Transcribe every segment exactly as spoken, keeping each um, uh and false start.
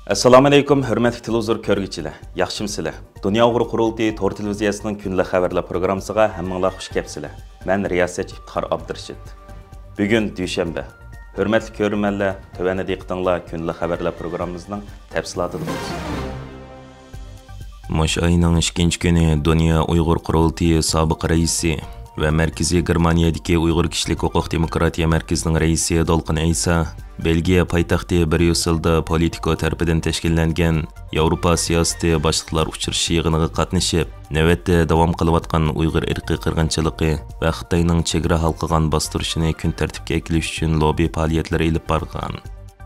ئەسسالامۇئەلەيكۇم، ھۆرمەتلىك تېلېۋىزور كۆرگۈچىلەر، ياخشىمۇسىلەر؟ دۇنيا ئۇيغۇر قۇرۇلتىيى تور تېلېۋىزىيەسىنىڭ كۈندىلىك خەۋەرلەر پروگراممىسىغا ھەممىڭلار خۇش كەپسىلەر. مەن رىياسەتچى ئىپتىخار ئابدۇرېشىت. بۈگۈن دۈشەنبە. ھۆرمەتلىك كۆرۈرمەنلەر، تۆۋەندە دىققىتىڭلار كۈندىلىك خەۋەرلەر پروگراممىمىزنىڭ تەپسىلاتىدا بولسۇن. مۇشۇ ئاينىڭ ئىككىنچى كۈنى دۇنيا ئۇيغۇر قۇرۇلتىيى سابىق رەئىسى ۋە مەركىزىي گېرمانىيەدىكى ئۇيغۇر كىشىلىك ھوقۇق دېموكراتىيە مەركىزىنىڭ رەئىسى دولقۇن ئەيسا بېلگىيە پايتەختى بريۇسسېلدا پولىتىكو تەرىپىدىن تەشكىللەنگەن ياۋروپا سىياسىتى باشلىقلار ئۇچرىشىش يىغىنىغا قاتنىشىپ، نۆۋەتتە داۋام قىلىۋاتقان ئۇيغۇر ئىرقىي قىرغىنچىلىقى ۋە خىتاينىڭ چېگرا ھالقىغان باستۇرۇشىنى كۈن تەرتىپكە ئەكېلىش ئۈچۈن لوببى پائالىيەتلىرى ئېلىپ بارغان.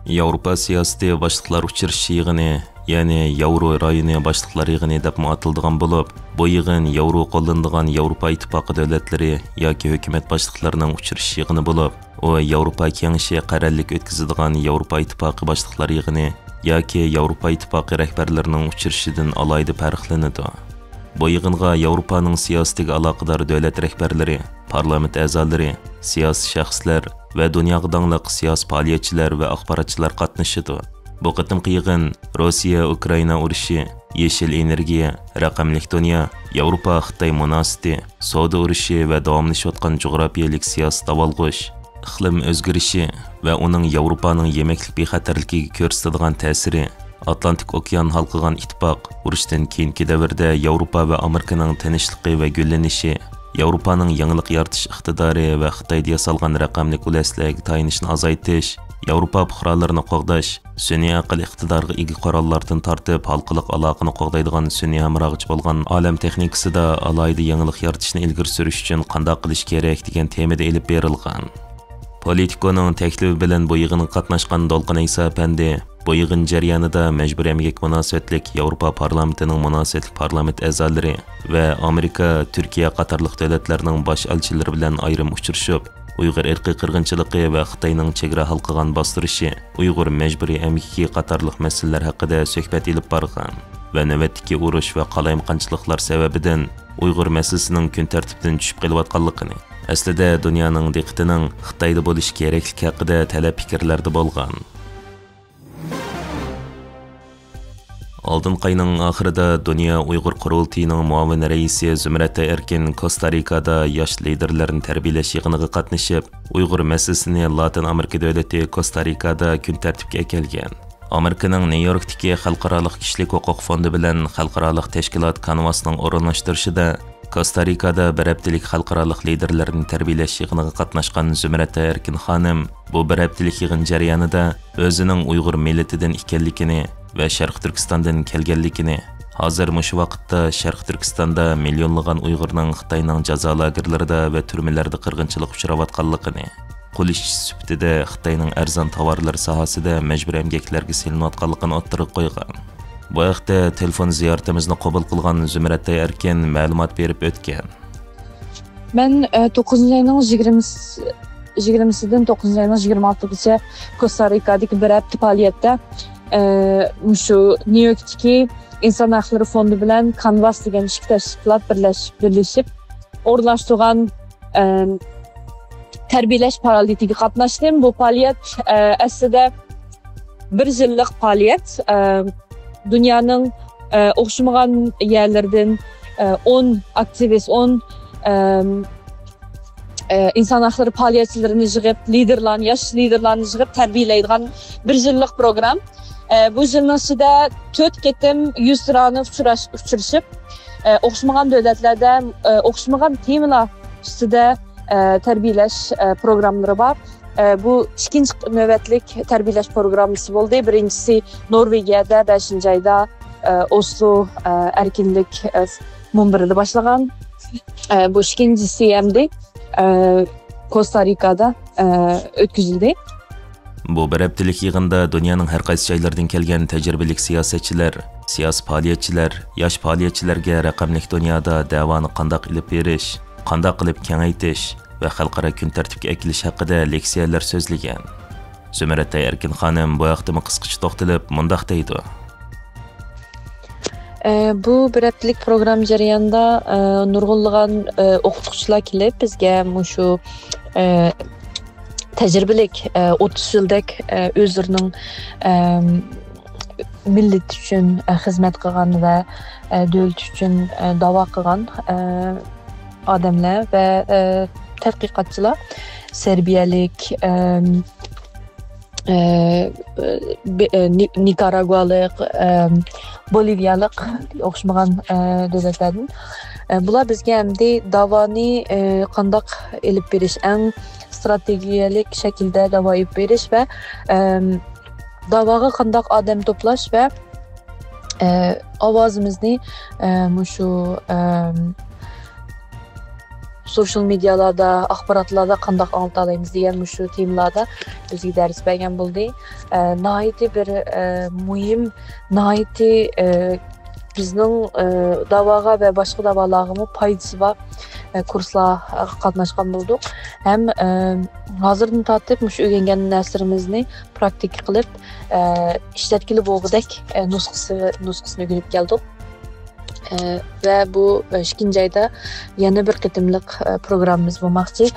ياۋروپا سىياسىتى باشلىقلار ئۇچرىشىش يىغىنى، يەنى ياۋرو رايونى باشلىقلار يىغىنى دەپمۇ ئاتىلىدىغان بولۇپ، بۇ يىغىن ياۋرو قوللىنىدىغان ياۋروپا ئىتتىپاقى دۆلەتلىرى ياكى ھۆكۈمەت باشلىقلىرىنىڭ ئۇچرىشىش يىغىنى بولۇپ، ئۇ ياۋروپا كېڭىشى قەرەللىك ئۆتكۈزىدىغان ياۋروپا ئىتتىپاقى باشلىقلار يىغىنى ياكى ياۋروپا ئىتتىپاقى رەھبەرلىرىنىڭ ئۇچرىشىشىدىن ئالاھىدە پەرقلىنىدۇ. بۇ يىغىنغا ياۋروپانىڭ سىياسىتىگە ئالاقىدار دۆلەت رەھبەرلىرى، پارلامېنت ئەزالىرى، سىياسىي شەخسلەر ۋە دۇنياغا داڭلىق سىياسىي پائالىيەتچىلەر ۋە ئاخباراتچىلار قاتنىشىدۇ. بۇ قېتىمقى يىغىن روسىيە، ئۇكرائىنا ئۇرۇشى، يېشىل ئېنېرگىيە، رەقەملىك دۇنيا، ياۋروپا، خىتاي مۇناسىۋىتى، سودا ئۇرۇشى ۋە داۋاملىشىۋاتقان جۇغراپىيەلىك سىياسىي داۋالغۇش، ئىقلىم ئۆزگىرىشى ۋە ئۇنىڭ ياۋروپانىڭ يېمەكلىك بىخەتەرلىكىگە كۆرسىتىدىغان تەسىرى، ئاتلانتىك ئوكيان ھالقىغان ئىتتىپاق، ئۇرۇشتىن كېيىنكى دەۋردە ياۋروپا ۋە ئامېرىكىنىڭ تىنچلىقى ۋە گۈللىنىشى، ياۋروپانىڭ يېڭىلىق يارىتىش ئىقتىدارى ۋە خىتايدا ياسالغان رەقەملىك ئۇلەسلەرگە تايىنىشنى ئازايتىش، ياۋروپا پۇقرالىرىنى قوغداش، سۈنئىي ئەقىل ئىقتىدارىغا ئىگە قوراللاردىن تارتىپ ھالقىلىق ئالاقىنى قوغدايدىغان سۈنئىي ھەمراھغىچە بولغان ئالەم تېخنىكىسىدا ئالاھىدە يېڭىلىق يارىتىشنى ئىلگىرى سۈرۈش ئۈچۈن قانداق قىلىش كېرەك دېگەن تېمىدا ئېلىپ بېرىلغان. پولىتىكونىڭ تەكلىپى بىلەن بۇ يىغىنغا قاتناشقان دولقۇن ئەيسا ئەپەندى، بۇ يىغىن جەريانىدا مەجبۇرىي ئەمگەك مۇناسىۋەتلىك ياۋروپا پارلامېنتىنىڭ مۇناسىۋەتلىك پارلامېنت ئەزالىرى ۋە ئامېرىكا، تۈركىيە قاتارلىق دۆلەتلەرنىڭ باش ئەلچىلىرى بىلەن ئايرىم ئۇچرىشىپ، ئۇيغۇر ئىرقىي قىرغىنچىلىقى ۋە خىتاينىڭ چېگرا ھالقىغان باستۇرۇشى، ئۇيغۇر مەجبۇرىي ئەمگىكى قاتارلىق مەسىلىلەر ھەققىدە سۆھبەت ئېلىپ بارغان ۋە نۆۋەتتىكى ئۇرۇش ۋە قالايمىقانچىلىقلار سەۋەبىدىن ئۇيغۇر مەسىلىسىنىڭ كۈن تەرتىپىدىن چۈشۈپ قېلىۋاتقانلىقىنى، ئەسلىدە دۇنيانىڭ دىققىتىنىڭ خىتايدا بولۇشى كېرەكلىكى ھەققىدە تەلەپ پىكىرلەردە بولغان. ئالدىنقى ئاينىڭ ئاخىرىدا دۇنيا ئۇيغۇر قۇرۇلتىيىنىڭ مۇئاۋىن رەئىسى زۇمرەتئاي ئەركىن كوستا رىكادا ياش لىدېرلەرنى تەربىيەلەش يىغىنىغا قاتنىشىپ، ئۇيغۇر مەسىلىسىنى لاتىن ئامېرىكا دۆلىتى كوستا رىكادا كۈن تەرتىپكە ئەكەلگەن. ئامېرىكىنىڭ نيۇ يوركتىكى خەلقئارالىق كىشىلىك ھوقۇق فوندى بىلەن خەلقئارالىق تەشكىلات كانۋاسنىڭ ئورۇنلاشتۇرۇشىدا كوستا رىكادا بىر ھەپتىلىك خەلقئارالىق لىدېرلەرنى تەربىيەلەش يىغىنىغا قاتناشقان زۇمرەتئاي ئەركىن خانىم بۇ بىر ھەپتىلىك يىغىن جەريانىدا ئۆزىنىڭ ئۇيغۇر مىللىتىدىن ئىكەنلىكىنى ۋە شەرقىي تۈركىستاندىن كەلگەنلىكىنى، ھازىر مۇشۇ ۋاقىتتا شەرقىي تۈركىستاندا مىليونلىغان ئۇيغۇرنىڭ خىتاينىڭ جازا لاگېرلىرىدا ۋە تۈرمىلەردە قىرغىنچىلىققا ئۇچراۋاتقانلىقىنى، قول ئىشچىسى سۈپىتىدە خىتاينىڭ ئەرزان تاۋارلىرى ساھەسىدە مەجبۇرىي ئەمگەكلەرگە سېلىنىۋاتقانلىقىنى ئوتتۇرىغا قويغان. بۇ ھەقتە تېلېفون زىيارىتىمىزنى قوبۇل قىلغان زۇمرەتئاي ئەركىن مەلۇمات بېرىپ ئۆتكەن. مەن، ئە، توققۇزىنچى ئاينىڭ يىگىرمىسى، يىگىرمىسىدىن توققۇزىنچى ئاينىڭ يىگىرمە ئالتىسىغىچە كوستا رىكادىكى بىر ھەپتە پائالىيەتتە، ئە، مۇشۇ نيۇ يوركتىكى ئىنسان ھەقلىرى فوندى بىلەن كانۋاس دېگەن ئىككى تەشكىلات بىرلەشىپ، بىرلىشىپ ئورۇنلاشتۇرغان، ئە، تەربىيەلەش پائالىيىتىگە قاتناشتىم. بۇ پائالىيەت، ئە، ئەسلىدە بىر يىللىق پائالىيەت. ئە، دۇنيانىڭ، ئە، ئوخشىمىغان يەرلىرىدىن، ئە، ئون ئاكتىۋىست، ئون، ئەم، ئە، ئىنسان ھەقلىرى پائالىيەتچىلىرىنى يىغىپ، لىدېرلارنى، ياش لىدېرلارنى يىغىپ تەربىيەلەيدىغان بىر يىللىق پروگرام. ئە، بۇ يىلنىڭ ئىچىدە تۆت قېتىم يۈز تېررانى ئۇچراش-، ئۇچرىشىپ، ئە، ئوخشىمىغان دۆلەتلەردە، ئە، ئوخشىمىغان تېمىلار ئۈستىدە، ئە، تەربىيەلەش، ئە، پروگراملىرى بار. ئە، بۇ ئىككىنچى نۆۋەتلىك تەربىيەلەش پروگراممىسى بولدى. بىرىنچىسى نورۋېگىيەدە بەشىنچى ئايدا، ئە، ئوسلو، ئە، ئەركىنلىك، ئە، مۇنبىرىدا باشلىغان. ئە، بۇ ئىككىنچىسى ئەمدى، ئە، كوستا رىكادا، ئە، ئۆتكۈزۈلدى. بۇ بىر ھەپتىلىك يىغىندا دۇنيانىڭ ھەر قايسى جايلىرىدىن كەلگەن تەجرىبىلىك سىياسەتچىلەر، سىياسىي پائالىيەتچىلەر، ياش پائالىيەتچىلەرگە رەقەملىك دۇنيادا دەۋانى قانداق ئېلىپ بېرىش، قانداق قىلىپ كېڭەيتىش ۋە خەلقئارا كۈن تەرتىپكە ئەكېلىش ھەققىدە لېكسىيەلەر سۆزلىگەن. زۇمرەتئاي ئەركىن خانىم بۇ ھەقتىمۇ قىسقىچە توختىلىپ، مۇنداق دەيدۇ. ئە، بۇ بىر ھەپتىلىك پروگرامما جەريانىدا، ئە، نۇرغۇنلىغان، ئە، ئوقۇتقۇچىلار كېلىپ، بىزگە مۇشۇ، ئە، تەجرىبىلىك، ئە، ئوتتۇز يىلدەك، ئە، ئۆزلىرىنىڭ، ئەم، مىللىتى ئۈچۈن، ئە، خىزمەت قىلغان ۋە، ئە، دۆلىتى ئۈچۈن، ئە، داۋا قىلغان، ئە، ئادەملەر ۋە، ئە، تەتقىقاتچىلار سېربىيەلىك، ئەم، ئە، بې-، ئە، نى-، نىكاراگۇالىق، ئەم، بولىۋىيالىق ئوخشىمىغان، ئە، دۆلەتلەردىن. ئە، بۇلار بىزگە ئەمدى داۋانى، ئە، قانداق ئېلىپ بېرىش، ئەڭ ستراتېگىيەلىك شەكىلدە داۋا ئېلىپ بېرىش ۋە، ئەم، داۋاغا قانداق ئادەم توپلاش ۋە، ئە، ئاۋازىمىزنى، ئە، مۇشۇ، ئەم، سوشال مېدىيالاردا، ئاخباراتلاردا قانداق ئاڭلىتالايمىز دېگەن مۇشۇ تېمىلاردا بىزگە دەرس بەرگەن بولدى. ئە، ناھايىتى بىر، ئە، مۇھىم، ناھايىتى، ئە، بىزنىڭ، ئە، داۋاغا ۋە باشقا داۋالارغىمۇ پايدىسى بار، ئە، كۇرسلارغا قاتناشقان بولدۇق. ھەم، ئە، ھازىردىن تارتىپ مۇشۇ ئۆگەنگەن نەرسىلىرىمىزنى پراكتىكا قىلىپ، ئە، ئىشلەتكىلى بولغۇدەك، ئە، نۇسخىسى، نۇسخىسىنى ئۆگىنىپ كەلدۇق. ئە، ۋە بۇ، ئە، ئىككىنچى ئايدا يەنە بىر قېتىملىق، ئە، پروگراممىمىز بولماقچى.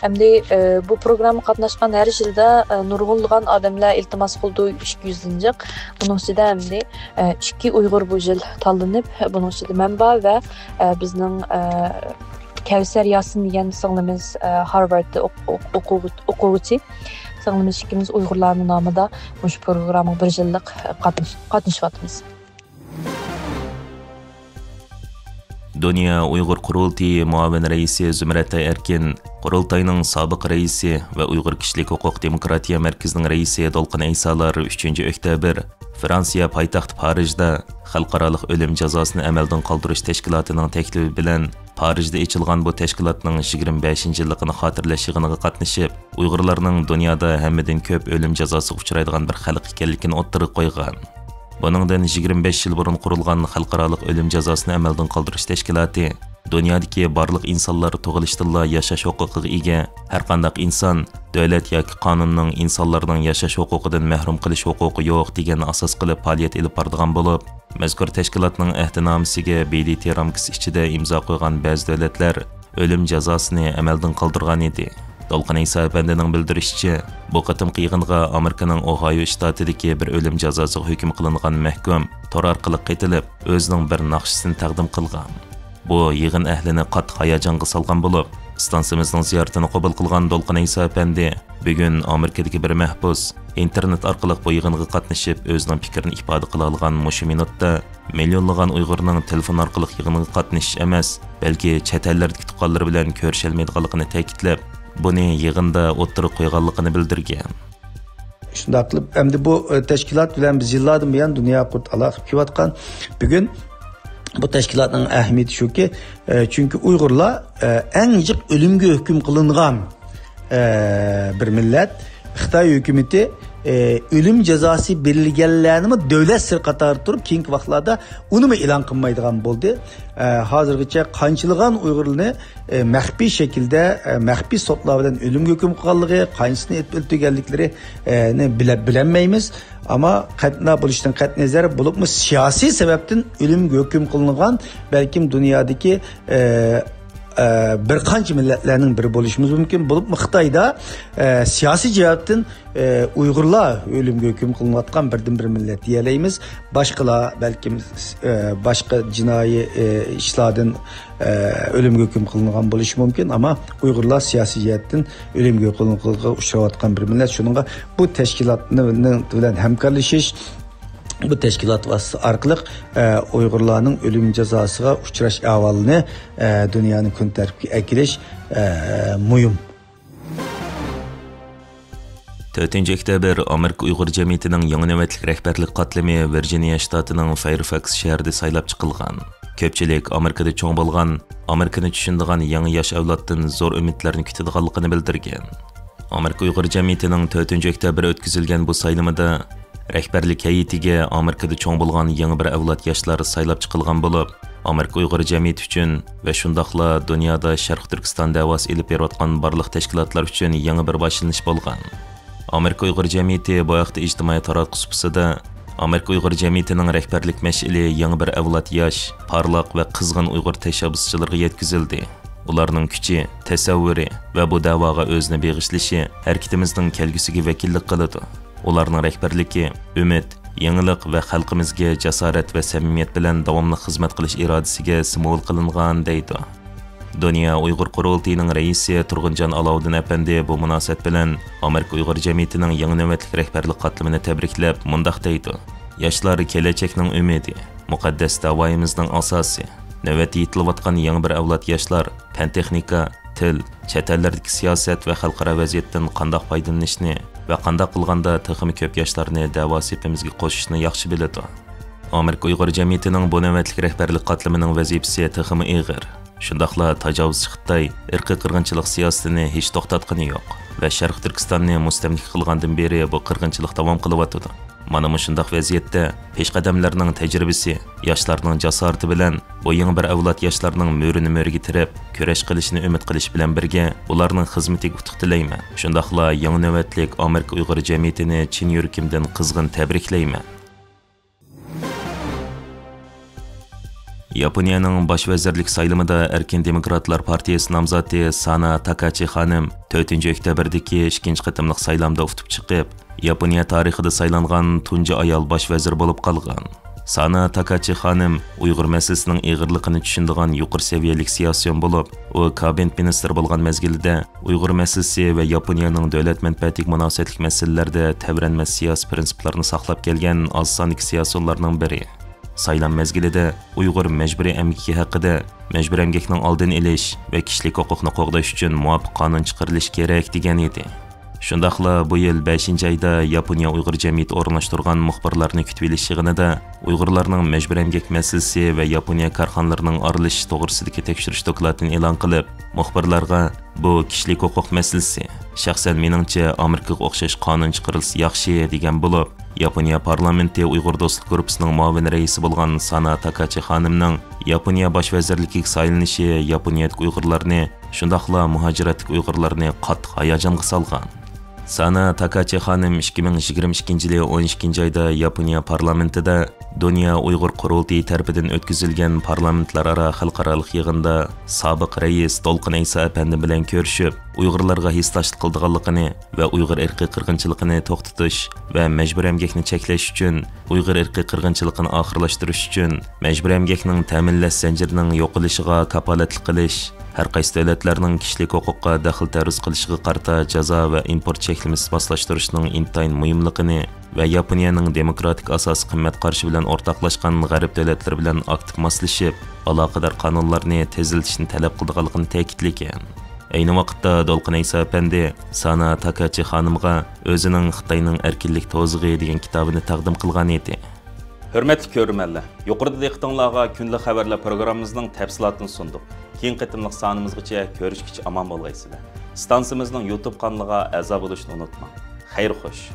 ئەمدى، ئە، بۇ پروگراممىغا قاتناشقان ھەر يىلدا، ئە، نۇرغۇنلىغان ئادەملەر ئىلتىماس قىلىدۇ، ئىككى يۈزدىن جىق. بۇنىڭ ئىچىدە ئەمدى، ئە، ئىككى ئۇيغۇر بۇ يىل تاللىنىپ، بۇنىڭ ئىچىدە مەن بار ۋە، ئە، بىزنىڭ، ئە، كەۋسەر ياسىن دېگەن سىڭلىمىز، ئە، ھارۋارددا ئوق-، ئوق-، ئوقۇغۇ-، ئوقۇغۇچى. سىڭلىمىز ئىككىمىز ئۇيغۇرلارنىڭ نامىدا مۇشۇ پروگراممىغا بىر يىللىق، ئە، قاتنىش-، قاتنىشىۋاتىمىز. دۇنيا ئۇيغۇر قۇرۇلتىيى مۇئاۋىن رەئىسى زۇمرەت ئەركىن، قۇرۇلتاينىڭ سابىق رەئىسى ۋە ئۇيغۇر كىشىلىك ھوقۇق دېموكراتىيە مەركىزىنىڭ رەئىسى دولقۇن ئەيسالار ئۈچىنچى ئۆكتەبىر فرانسىيە پايتەختى پارىژدا خەلقئارالىق ئۆلۈم جازاسىنى ئەمەلدىن قالدۇرۇش تەشكىلاتىنىڭ تەكلىپى بىلەن پارىژدا ئېچىلغان بۇ تەشكىلاتنىڭ يىگىرمە بەشىنچى يىللىقىنى خاتىرىلەش يىغىنىغا قاتنىشىپ، ئۇيغۇرلارنىڭ دۇنيادا ھەممىدىن كۆپ ئۆلۈم جازاسىغا ئۇچرايدىغان بىر خەلق ئىكەنلىكىنى ئوتتۇرىغا قويغان. بۇنىڭدىن يىگىرمە بەش يىل بۇرۇن قۇرۇلغان خەلقئارالىق ئۆلۈم جازاسىنى ئەمەلدىن قالدۇرۇش تەشكىلاتى دۇنيادىكى بارلىق ئىنسانلار تۇغۇلۇشتىنلا ياشاش ھوقۇقىغا ئىگە، ھەرقانداق ئىنسان دۆلەت ياكى قانۇننىڭ ئىنسانلارنىڭ ياشاش ھوقۇقىدىن مەھرۇم قىلىش ھوقۇقى يوق دېگەننى ئاساس قىلىپ پائالىيەت ئېلىپ بارىدىغان بولۇپ، مەزكۇر تەشكىلاتنىڭ ئەھدىنامىسىگە ب د ت رامكىسى ئىچىدە ئىمزا قويغان بەزى دۆلەتلەر ئۆلۈم جازاسىنى ئەمەلدىن قالدۇرغان ئىدى. دولقۇن ئەيسا ئەپەندىنىڭ بىلدۈرۈشىچە، بۇ قېتىمقى يىغىنغا ئامېرىكىنىڭ ئوھايو شتاتىدىكى بىر ئۆلۈم جازاسىغا ھۆكۈم قىلىنغان مەھكۇم تور ئارقىلىق قېتىلىپ، ئۆزىنىڭ بىر ناخشىسىنى تەقدىم قىلغان. بۇ يىغىن ئەھلىنى قاتتىق ھاياجانغا سالغان بولۇپ، ئىستانسىمىزنىڭ زىيارىتىنى قوبۇل قىلغان دولقۇن ئەيسا ئەپەندى بۈگۈن ئامېرىكىدىكى بىر مەھبۇس ئىنتېرنېت ئارقىلىق بۇ يىغىنغا قاتنىشىپ، ئۆزىنىڭ پىكرىنى ئىپادە قىلالىغان مۇشۇ مىنۇتتا مىليونلىغان ئۇيغۇرنىڭ تېلېفون ئارقىلىق يىغىنغا قاتنىشىش ئەمەس، بەلكى چەت ئەللەردىكى تۇغقانلىرى بىلەن كۆرۈشەلمەيدىغانلىقىنى تەكىتلەپ، بۇنى يىغىندا ئوتتۇرىغا قويغانلىقىنى بىلدۈرگەن. شۇنداق قىلىپ، ئەمدى بۇ، ئە، تەشكىلات بىلەن بىز يىللاردىن بۇيان دۇنيا قۇرت ئالاقە كېلىۋاتقان. بۈگۈن بۇ تەشكىلاتنىڭ ئەھمىيىتى شۇكى، ئە، چۈنكى ئۇيغۇرلار، ئە، ئەڭ جىق ئۆلۈمگە ھۆكۈم قىلىنغان، ئە، بىر مىللەت. خىتاي ھۆكۈمىتى، ئە، ئۆلۈم جازاسى بېرىلگەنلەرنىمۇ دۆلەت سىرى قاتارىدا تۇرۇپ، كېيىنكى ۋاقىتلاردا ئۇنىمۇ ئېلان قىلمايدىغان بولدى. ئە، ھازىرغىچە قانچىلىغان ئۇيغۇرلارنى، ئە، مەخپىي شەكىلدە، ئە، مەخپىي سوتلار بىلەن ئۆلۈمگە ھۆكۈم قىلغانلىقى، قانچىسىنى ئېتىپ ئۆلتۈرگەنلىكلىرى، ئە، نى بىلە-، بىلەلمەيمىز. ئەمما قەتنە بولۇشتىن قەتئىينەزەر، بولۇپمۇ سىياسىي سەۋەبتىن ئۆلۈمگە ھۆكۈم قىلىنغان، بەلكىم دۇنيادىكى، ئە، ئە، بىر قانچە مىللەتلەرنىڭ بىرى بولۇشىمىز مۇمكىن. بولۇپمۇ خىتايدا، ئە، سىياسىي جەھەتتىن، ئە، ئۇيغۇرلار ئۆلۈمگە ھۆكۈم قىلىنىۋاتقان بىردىنبىر مىللەت دېيەلەيمىز. باشقىلار بەلكىم، ئە، باشقا جىنايى، ئە، ئىشلاردىن، ئە، ئۆلۈمگە ھۆكۈم قىلىنغان بولۇشى مۇمكىن، ئەمما ئۇيغۇرلار سىياسىي جەھەتتىن ئۆلۈمگە ھۆكۈم قىلىنغانلىقىغا ئۇچراۋاتقان بىر مىللەت. شۇنىڭغا بۇ تەشكىلاتنىڭ بىلەن ھەمكارلىشىش، بۇ تەشكىلات ۋاسىتىسى ئارقىلىق، ئە، ئۇيغۇرلارنىڭ ئۆلۈم جازاسىغا ئۇچراش ئەھۋالىنى، ئە، دۇنيانىڭ كۈن تەرتىپىگە ئەكېلىش، ئە، مۇھىم. تۆتىنچى ئۆكتەبىر ئامېرىكا ئۇيغۇر جەمئىيىتىنىڭ يېڭى نۆۋەتلىك رەھبەرلىك قاتلىمى ۋىرجىنىيە شتاتىنىڭ فەيرفاكس شەھىرىدە سايلاپ چىقىلغان. كۆپچىلىك ئامېرىكىدا چوڭ بولغان، ئامېرىكىنى چۈشىنىدىغان يېڭى ياش ئەۋلادتىن زور ئۈمىدلەرنى كۈتىدىغانلىقىنى بىلدۈرگەن. ئامېرىكا ئۇيغۇر جەمئىيىتىنىڭ تۆتىنچى ئۆكتەبىر ئۆتكۈزۈلگەن بۇ سايلىمىدا رەھبەرلىك ھەيئىتىگە ئامېرىكىدا چوڭ بولغان يېڭى بىر ئەۋلاد ياشلار سايلاپ چىقىلغان بولۇپ، ئامېرىكا ئۇيغۇر جەمئىيىتى ئۈچۈن ۋە شۇنداقلا دۇنيادا شەرقىي تۈركىستان دەۋاسى ئېلىپ بېرىۋاتقان بارلىق تەشكىلاتلار ئۈچۈن يېڭى بىر باشلىنىش بولغان. ئامېرىكا ئۇيغۇر جەمئىيىتى بۇ ھەقتە ئىجتىمائىي تاراتقۇ سۇپىسىدا، ئامېرىكا ئۇيغۇر جەمئىيىتىنىڭ رەھبەرلىك مەشئىلى يېڭى بىر ئەۋلاد ياش، پارلاق ۋە قىزغىن ئۇيغۇر تەشەببۇسچىلىرىغا يەتكۈزۈلدى. ئۇلارنىڭ كۈچى، تەسەۋۋۇرى ۋە بۇ دەۋاغا ئۆزىنى بېغىشلىشى ھەرىكىتىمىزنىڭ كەلگۈسىگە ۋەكىللىك قىلىدۇ. ئۇلارنىڭ رەھبەرلىكى ئۈمىد، يېڭىلىق ۋە خەلقىمىزگە جاسارەت ۋە سەمىمىيەت بىلەن داۋاملىق خىزمەت قىلىش ئىرادىسىگە سىمۋول قىلىنغان، دەيدۇ. دۇنيا ئۇيغۇر قۇرۇلتىيىنىڭ رەئىسى تۇرغۇنجان ئالاۋۇدىن ئەپەندى بۇ مۇناسىۋەت بىلەن ئامېرىكا ئۇيغۇر جەمئىيىتىنىڭ يېڭى نۆۋەتلىك رەھبەرلىك قاتلىمىنى تەبرىكلەپ مۇنداق دەيدۇ: ياشلار كېلەچەكنىڭ ئۈمىدى، مۇقەددەس داۋايىمىزنىڭ ئاساسى. نۆۋەتتە يېتىلىۋاتقان يېڭى بىر ئەۋلاد ياشلار پەن-تېخنىكا، تىل، چەت ئەللەردىكى سىياسەت ۋە خەلقئارا ۋەزىيەتتىن قانداق پايدىلىنىشنى ۋە قانداق قىلغاندا تېخىمۇ كۆپ ياشلارنى دەۋا سېپىمىزگە قوشۇشنى ياخشى بىلىدۇ. ئامېرىكا ئۇيغۇر جەمئىيىتىنىڭ بۇ نۆۋەتلىك رەھبەرلىك قاتلىمىنىڭ ۋەزىپىسى تېخىمۇ ئېغىر. شۇنداقلا تاجاۋۇزچى خىتاي ئىرقىي قىرغىنچىلىق سىياسىتىنى ھېچ توختاتقىنى يوق ۋە شەرقىي تۈركىستاننى مۇستەملىكە قىلغاندىن بېرى بۇ قىرغىنچىلىق داۋام قىلىۋاتىدۇ. مانا مۇشۇنداق ۋەزىيەتتە پېشقەدەملەرنىڭ تەجرىبىسى، ياشلارنىڭ جاسارىتى بىلەن بۇ يېڭى بىر ئەۋلاد ياشلارنىڭ مۈرىنى مۈرىگە تىرەپ، كۈرەش قىلىشىنى ئۈمىد قىلىش بىلەن بىرگە، ئۇلارنىڭ خىزمىتىگە ئۇتۇق تىلەيمەن. شۇنداقلا يېڭى نۆۋەتلىك ئامېرىكا ئۇيغۇر جەمئىيىتىنى چىن يۈرىكىمدىن قىزغىن تەبرىكلەيمەن. ياپونىيەنىڭ باش ۋەزىرلىك سايلىمىدا ئەركىن دېموكراتلار پارتىيىسى نامزاتى سانا تاكاچى خانىم تۆتىنچى ئۆكتەبىردىكى ئىككىنچى قېتىملىق سايلامدا ئۇتۇپ چىقىپ، ياپونىيە تارىخىدا سايلانغان تۇنجى ئايال باش ۋەزىر بولۇپ قالغان. سانا تاكاچى خانىم ئۇيغۇر مەسىلىسىنىڭ ئېغىرلىقىنى چۈشىنىدىغان يۇقىرى سەۋىيەلىك سىياسىيون بولۇپ، ئۇ كابىنېت مىنىستىرى بولغان مەزگىلىدە ئۇيغۇر مەسىلىسى ۋە ياپونىيەنىڭ دۆلەت مەنپەئەتىگە مۇناسىۋەتلىك مەسىلىلەردە تەۋرەنمەس سىياسىي پىرىنسىپلارنى ساقلاپ كەلگەن ئاز ساندىكى سىياسىيونلارنىڭ بىرى. سايلام مەزگىلىدە ئۇيغۇر مەجبۇرىي ئەمگىكى ھەققىدە، مەجبۇرىي ئەمگەكنىڭ ئالدىنى ئېلىش ۋە كىشىلىك ھوقۇقنى قوغداش ئۈچۈن مۇۋاپىق قانۇن چىقىرىلىشى كېرەك، دېگەن ئىدى. شۇنداقلا بۇ يىل بەشىنچى ئايدا ياپونىيە ئۇيغۇر جەمئىيىتى ئورۇنلاشتۇرغان مۇخبىرلارنى كۈتۈۋېلىش يىغىنىدا ئۇيغۇرلارنىڭ مەجبۇرىي ئەمگەك مەسىلىسى ۋە ياپونىيە كارخانىلىرىنىڭ ئارىلىشىشى توغرىسىدىكى تەكشۈرۈش دوكلاتىنى ئېلان قىلىپ، مۇخبىرلارغا بۇ كىشىلىك ھوقۇق مەسىلىسى، شەخسەن مېنىڭچە ئامېرىكىغا ئوخشاش قانۇن چىقىرىلسا ياخشى، دېگەن بولۇپ، ياپونىيە پارلامېنتى ئۇيغۇر دوستلۇق گۇرۇپپىسىنىڭ مۇئاۋىن رەئىسى بولغان سانا تاكاچى خانىمنىڭ ياپونىيە باش ۋەزىرلىكىگە سايلىنىشى ياپونىيەدىكى ئۇيغۇرلارنى، شۇنداقلا مۇھاجىرەتتىكى ئۇيغۇرلارنى قاتتىق ھاياجانغا سالغان. سانا تاكاچى خانىم ئىككى مىڭ يىگىرمە ئىككىنچى يىلى ئون ئىككىنچى ئايدا ياپونىيە پارلامېنتىدا دۇنيا ئۇيغۇر قۇرۇلتىيى تەرىپىدىن ئۆتكۈزۈلگەن پارلامېنتلارئارا خەلقئارالىق يىغىندا سابىق رەئىس دولقۇن ئەيسا ئەپەندى بىلەن كۆرۈشۈپ، ئۇيغۇرلارغا ھېسداشلىق قىلىدىغانلىقىنى ۋە ئۇيغۇر ئىرقىي قىرغىنچىلىقىنى توختىتىش ۋە مەجبۇرىي ئەمگەكنى چەكلەش ئۈچۈن، ئۇيغۇر ئىرقىي قىرغىنچىلىقىنى ئاخىرلاشتۇرۇش ئۈچۈن، مەجبۇرىي ئەمگەكنىڭ تەمىنلەش زەنجىرىنىڭ يوقىلىشىغا كاپالەتلىك قىلىش، ھەر قايسى دۆلەتلەرنىڭ كىشىلىك ھوقۇققا دەخلى تەرۇز قىلىشىغا قارىتا جازا ۋە ئىمپورت چەكلىمىسى ماسلاشتۇرۇشنىڭ ئىنتايىن مۇھىملىقىنى ۋە ياپونىيەنىڭ دېموكراتىك ئاساسىي قىممەت قارىشى بىلەن ئورتاقلاشقان غەرب دۆلەتلىرى بىلەن ئاكتىپ ماسلىشىپ، ئالاقىدار قانۇنلارنى تېزلىتىشنى تەلەپ قىلىدىغانلىقىنى تەكىتلىگەن. ئەينى ۋاقىتتا دولقۇن ئەيسا ئەپەندى سانا تاكاچى خانىمغا ئۆزىنىڭ خىتاينىڭ ئەركىنلىك توزىغى دېگەن كىتابىنى تەقدىم قىلغان ئىدى. ھۆرمەتلىك كۆرۈرمەنلەر، يۇقىرىدا دىققىتىڭلارغا كۈندىلىك خەۋەرلەر پروگراممىمىزنىڭ تەپسىلاتىنى سۇندۇق. كېيىنكى قېتىملىق سانىمىزغىچە كۆرۈشكىچە ئامان بولغايسىلەر. ئىستانسىمىزنىڭ يۇتۇب قانىلىغا ئەزا بولۇشنى ئۇنتۇماڭ. خەير خوش.